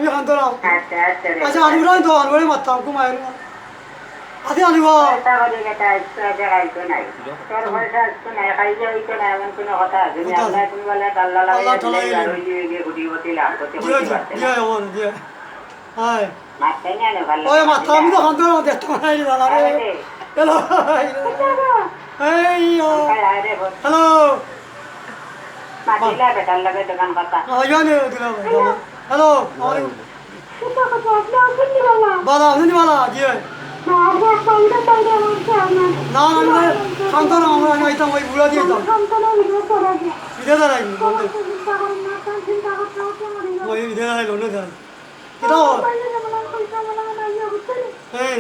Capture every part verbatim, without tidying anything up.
আমি খান ধরাম। আচ্ছা, আচ্ছা রে। আচ্ছা, আলু রান তো, আলু রে মারতাম, ঘুমাই আলু। আরে আলু বা। পয়সা করি বেটা, আজকে আজ আর আইতো নাই। তোর পয়সা আজকে নাই, খাইলে হইতো না, এমন কোনো কথা আছে নি? কথা আছে। আল্লাহ তুমি বলে আল্লাহ লাগাইয়া আল্লাহ দিলে তাআলা আর দিলে। ওই যে, ওই যে কোটিপতি লাখ করতে জি, করতে জি, পারতে জি, না। আমার, জি। হায়। মারতে না, না, ভালো ওই লাগে মারতাম, না। আমি তো খান ধরাম, দেখতাম না, এই বালা রে। আরে। হ্যালো। এই ও। আরে, আরে, বল। হ্যালো। মাতিলা বেটার লগে দোকান কথা। হ্যালো। হ্যালো, আমার কিতা কথা, আপনি আছেন নি বালা? বালা, আছেন নি বালা? জি ভাই। না, আপনি এক পাউন্ডের বাইরে আমার চাই না। না, না, না, শান্ত না, আমরা, আমি আইতাম, ওই বুড়া দিয়ে আইতাম। শান্ত না, বিরোধ করা যায়। বিদায় দাঁড়াই, বন্ধু। চিন্তা করেন না, আপনার চিন্তা করতে হচ্ছে আমার এই ওই বিদায় দাঁড়াই, লন্ডন দাঁড়াই। কিতা? আমার বাইরে যেমন আমি কইতাম, আমার আমার ইয়ে হচ্ছে না। এই,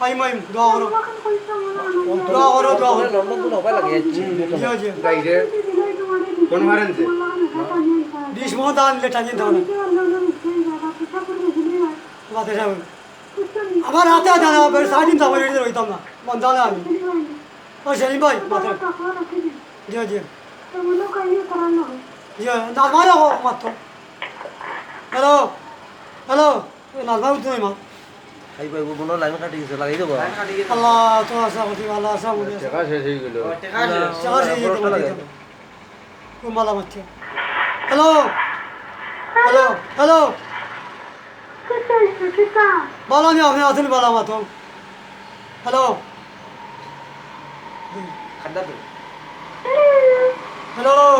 আইম, আইম, দোয়া করো। দোয়া করো, দোয়া করো। লন্ডন তো নবাই লাগে, জি, জি। জি, জি। বাইরে কনফারেন্সে। বিশ মন দান লে টানিয়ে দাও না। বাদে যাও। আমার হাতে হাতে না, বেশ সাত দিন যাবো, রেডি রইতাম না। মন জানে আমি। ও সেলিম ভাই, মাথা। জি, জি। জি, নাজমা রাখো, মাত্র। Hello, hello. এ, নাজমা উঠতে নাই, মা। এই ভাই, ও মনে হয় লাইন কাটি গেছে, লাগাই দেবো। আল্লাহ, তো আশা করছি, আল্লাহ, আশা করছি। টেকা শেষ হয়ে গেল। টেকা শেষ। টেকা শেষ হয়ে গেল, লাগাই দেবো। ও মালা মারছে। Hello, hello, hello. বালা নি, আপনি আছেন, বালা মাতো। হ্যালো। হ্যালো।